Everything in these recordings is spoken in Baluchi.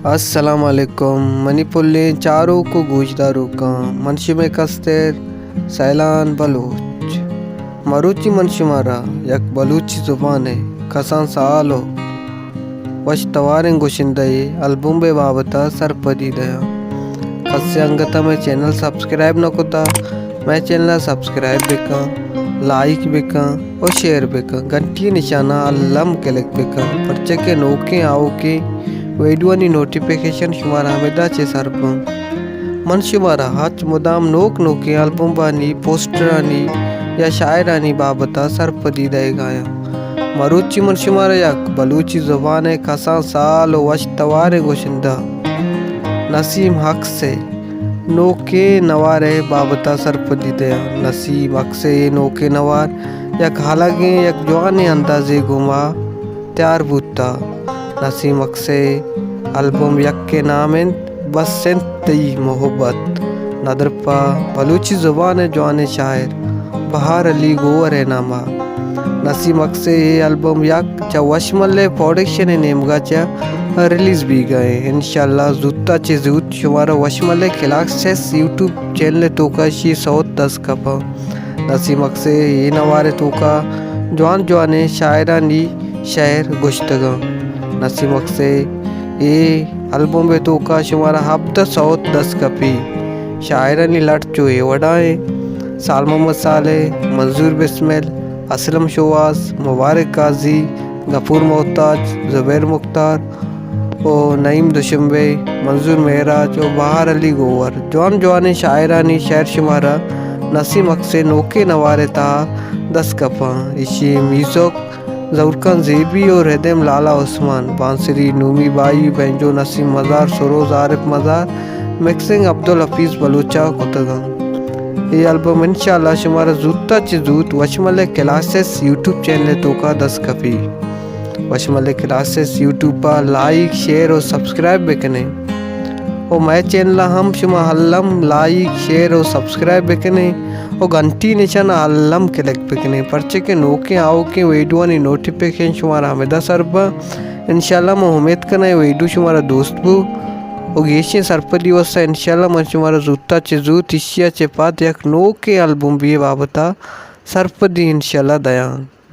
السلام علیکم منی پلیں چاروک و گوشداروکاں، من شمئے کستر سیلان بلوچ۔ مروچی من شمارا یک بلوچی زبان ءِ کسان سال و وش تواریں گشندہ ءِ البم ءِ بابت ءَ سرپدی دیاں۔ کسے انگت ءَ مئے چینل سبسکرائب نہ کتا، مئے چینل ءَ سبسکرائب بکن، لائک بکن و شیئر بکن، گھنٹی نشانہ الم کلک بکن، پرچہ کہ نوکیں آؤکیں ویڈیوانی نوٹیفیکیشن شمارا ہمدا چہ سر بنت۔ من شمارا ہچ مدام نوک نوکیں البمانی، پوسٹرانی یا شاعرانی بابت ءَ سرپدی دئیگ ءَ آں۔ مروچی من شمارا یک بلوچی زبان ءِ کسان سال و وش تواریں گشندہ نسیم اکس ءِ نوکیں نوار ءِ بابت ءَ سرپدی دیاں۔ نسیم اکس ءِ اے نوکیں نوار یک ہلگیں، یک جوانیں اندازے گوما تیار بوتا۔ نسیم اکس ءِ البم یک ءِ نام انت بس انت تئی محبت۔ ندر پہ بلوچی زبان ءِ جوانیں شاعر بہار علی گوہر ءِ نام ءَ نسیم اکس ءِ اے البم یک چہ وشملے پروڈکشن ءِ نیمگ ءَ چہ ریلیز بیگ ءَ انت۔ انشاءاللہ زوت ءَ چہ زوت شمارا وشملے کلاسکس یوٹیوب چینل ءِ توکا اشی سوت دست کپاں۔ نسیم اکس ءِ اے نوار ءِ توکا جوان جوانیں شاعرانی شعر گوشتگاں۔ نسیم اکس ءِ اے البم ءِ توکا شمارا ہبدہ سوت دست کپی۔ شاعرانی لٹ چو اے وڑا ایں: سال محمد صالح، منظور بسمل، اسلم شوہاز، مبارک قاضی، غفور محتاج، زبیر مختار، و نعیم دوشنبے، منظور معراج و بہار علی گوہر۔ جوان جوانیں شاعرانی شعر شمارا نسیم اکس ءِ نوکیں نوار ءِ تہا دست کپاں۔ ایشی میوزک ظہور خان زیبی و ردم لالا عثمان، بانسری نومی بائی، بینجو نسیم مزار، سروز عارف مزار، مکسنگ عبدالحفیظ بلوچ ءَ کتگ انت۔ اے البم انشاءاللہ شمارا زوت ءَ چہ زوت وشملے کلاسکس یوٹیوب چینل ءِ توکا دست کپی۔ وشملے کلاسکس یوٹیوب ءَ لائک، شیئر و سبسکرائب بکنے۔ و مئے چینل ءَ ہم شما الم لائک، شیئر و سبسکرائب بکنے و گھنٹی نشان ءَ الم کلک بکنے، پرچہ کہ نوکیں آؤکیں ویڈیوانی نوٹیفیکیشن شمارا ہمدا سر باں۔ انشاءاللہ من امیت کناں اے ویڈیو شمارا دوست بو و گیشیں سرپدی واسطہ انشاءاللہ من شمارا زوت ءَ چہ زوت ایشی ءَ چہ پد یک نوکیں البم بی ءِ بابت ءَ سرپدی انشاءاللہ دیاں۔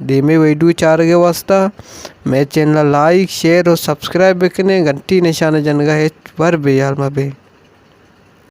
دیمے ویڈیو چارگ ءِ واسطہ مئے چینل ءَ لائک، شیئر و سبسکرائب بکنے، گھنٹی نشان ءِ جنگ ءَ ہچ بر بے ہیال مہ بے۔